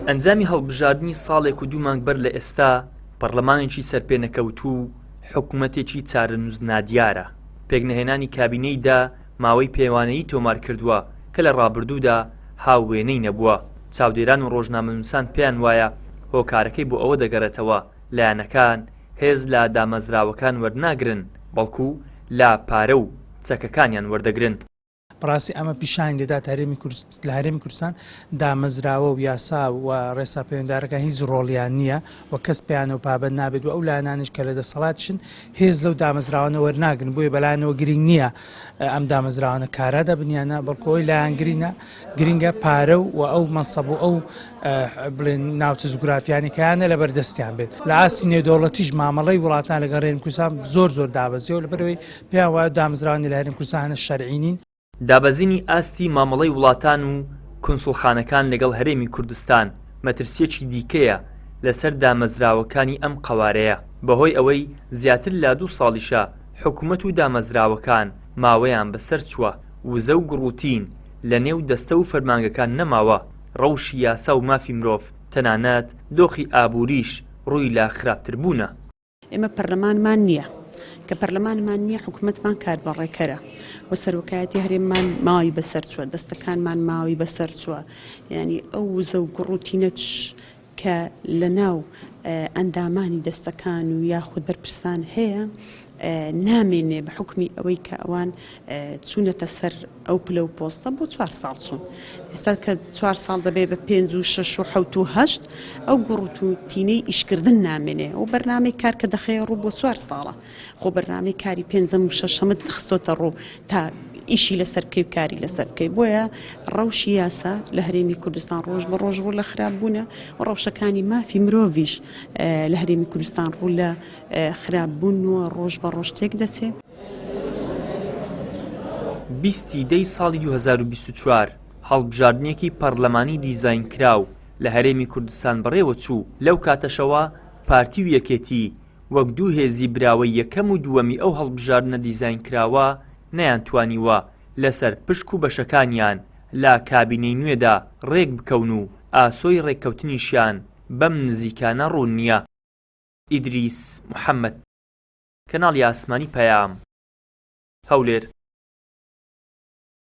ئەنجامی هەڵبژاردنی ساڵێک و دوو مانگ بەر لە ئێستا، پەڕلەمانێکی سەرپێنەکەوتوو و حکومەتێکی چارەنووس نادیارە. پێکنەهێنانی کابینەی دە ماوەی پێوانەیی تۆمار کردووە کە لە ڕابردوودا هاووێنەی نەبووە. چاودێران و ڕۆژنامەنووسان پێیان وایە هۆکارەکەی بۆ ئەوە دەگەڕێتەوە لایەنەکان هێز لە دامەزراوەکان وەرناگرن، بەڵکو لە پارە و چەکەکانیان وەردەگرن. بەڕاستی ئەمە پیشانی دەدات هەرێمی لە هەرێمی کوردستان دامەزراوە و یاسا و ڕێسا پەیوەندارەکان هیچ ڕۆڵیان نییە و کەس پێیانەوە پابەند نابێت و ئەو لایەنانیش کە لە دەسەڵاتیشن هێز لەو دامەزراوانە وەرناگرن بۆیە بەلایەنەوە گرنگ نییە ئەم دامەزراوانە کارا دەبن یان نا بەڵکو ئەوەی لایان گرینە گرنگە پارە و ئەو مەنسەب و ئەو بڵێن ناوچە جوگرافیانی کەیانە لەبەر دەستیان بێت لە ئاستی نێودەوڵەتیش مامەڵەی وڵاتان لەگەڵ هەرێمی کوردستان زۆر زۆر دابەزیەوە لەبەرئەوەی پێیان وایە دامەزراوانی لە هەرێمی کوردستان هەنە شەرعی نین. دابەزینی ئاستی مامەڵەی وڵاتان و کونسوڵخانەکان لەگەڵ هەرێمی کوردستان مەترسییەکی دیکەیە لەسەر دامەزراوەکانی ئەم قەوارەیە، بەهۆی ئەوەی زیاتر لە دوو ساڵیشە حکومەت و دامەزراوەکان ماوەیان بەسەرچووە، وزە و گڕوتین لەنێو دەستە و فەرمانگەکان نەماوە، ڕەوشی یاسا و مافی مرۆڤ، تەنانەت دۆخی ئابووریش ڕووی لە خراپتربوونە. ئێمە پەرلەمانمان نییە، کە پەرلەمانمان نییە حکومەتمان کاربەڕێکەرە و سەرۆکایەتی هەرێممان ماوەی بەسەر چووە، دەستەکانمان ماوەی بەسەر چووە، یانی ئەو وزە و گوڕ و تینەچ کە لە ناو ئەندامانی دەستەکان و یاخود بەرپرسان هەیە نامێنێ بە حوکمی ئەوەی کە ئەوان چوونەتە سەر ئەو پلە و پۆستە بۆ چوار ساڵ چوون ئێستا کە چوار ساڵ دەبێ بە پێنج و شەش و حەوت و هەشت ئەو گوڕ و تینەی ئیشکردن نامێنێ و بەرنامەی کار کە دەخەیە ڕوو بۆ چوار ساڵە خۆ بەرنامەی کاری پێنجەم و شەشەمت خستۆتە ڕوو تا ئیشی لەسەر بکەی و کاری لەسەر بکەی بۆیە ڕەوشی یاسا لە هەرێمی کوردستان ڕۆژ بە ڕۆژ ڕوو لە خراپ بوونە و ڕەوشەکانی مافی مرۆڤیش لە هەرێمی کوردستان ڕوو لە خراپ بوون و ڕۆژ بە ڕۆژ تێک دەچێ. 20 ی دەی ساڵی 2024 هەڵبژاردنێکی پەڕلەمانی دیزاینکراو لە هەرێمی کوردستان بەڕێوەچوو، لەو کاتەشەوە پارتی و یەکێتی وەک دوو هێزی براوەی یەکەم و دووەمی ئەو هەڵبژاردنە دیزاینکراوە نەیانتوانیوە لەسەر پشک و بەشەکانیان لە کابینەی نوێدا ڕێکبکەون و ئاسۆی ڕێککەوتنیشیان بەم نزیکانە ڕوون نییە. ئیدریس محەمەد، کەناڵی ئاسمانی پەیام، هەولێر.